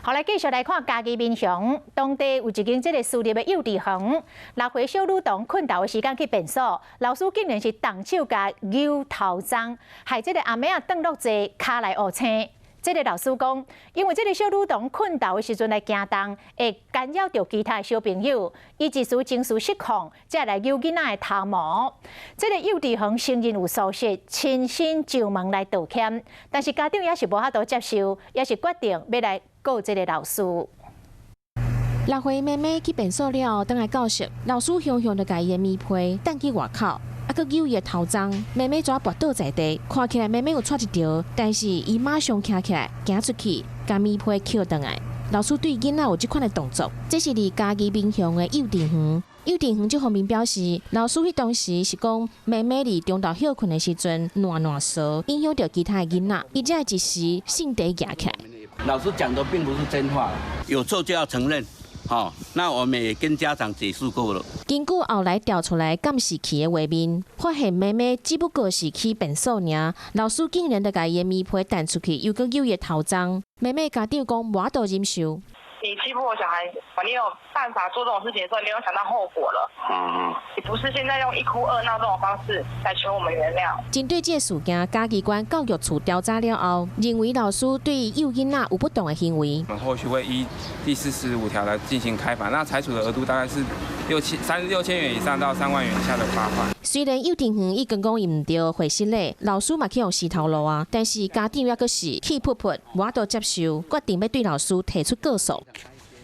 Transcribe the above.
好來，繼續來看嘉義民雄當地有一間這个私立的幼稚園，6歲小女童睏晝的時間去便所，老師竟然是動手共搝頭鬃，害這个阿妹仔轉落坐，跤內烏青。這个老師講，因為這个小女童睏晝的時陣來行動，會干擾著其他的小朋友，伊一時情緒失控，才來搝囡仔的頭毛。這个幼稚園承認有疏失，親身上門來道歉，但是家長也是無法度接受，也是決定欲來告這个老師。 6歲妹妹去便所了後，轉來教室，老師雄雄就共伊的棉被擲去外口，啊，閣搝伊的頭鬃，妹妹怎跋倒在地，看起來妹妹有掣一著，但是伊馬上徛起來，行出去，共棉被抾轉來。老師對囡仔有這款的動作，這是佇嘉義民雄的幼稚園。幼稚園這方面表示，老師彼當時是講妹妹佇中晝歇睏的時陣爛爛趖，影響著其他的囡仔，伊才會一時性地蜈起來。老師講的並不是真話，有錯就要承認。好，那我們也跟家長解釋過了。根據後來調出來監視器的畫面，發現妹妹只不過是去便所爾，老師竟然就共伊的棉被擲出去，又閣搝伊的頭鬃。妹妹家長講無法度忍受。你欺負我小孩，你有辦法做這種事情的時候，你有想到後果了。你不是現在用一哭二鬧這種方式來求我們原諒。針對這个事件，嘉義縣教育處調查了後，認為老師對幼囡仔有不當的行為。我們後續會依第45條來進行開罰，那裁處的額度大概是6000元以上到3萬元以下的罰款。雖然幼稚園已經講伊毋對，會失禮，老師嘛去予辭頭路啊，但是家長猶閣是氣噗噗，無法度接受，決定欲對老師提出告訴。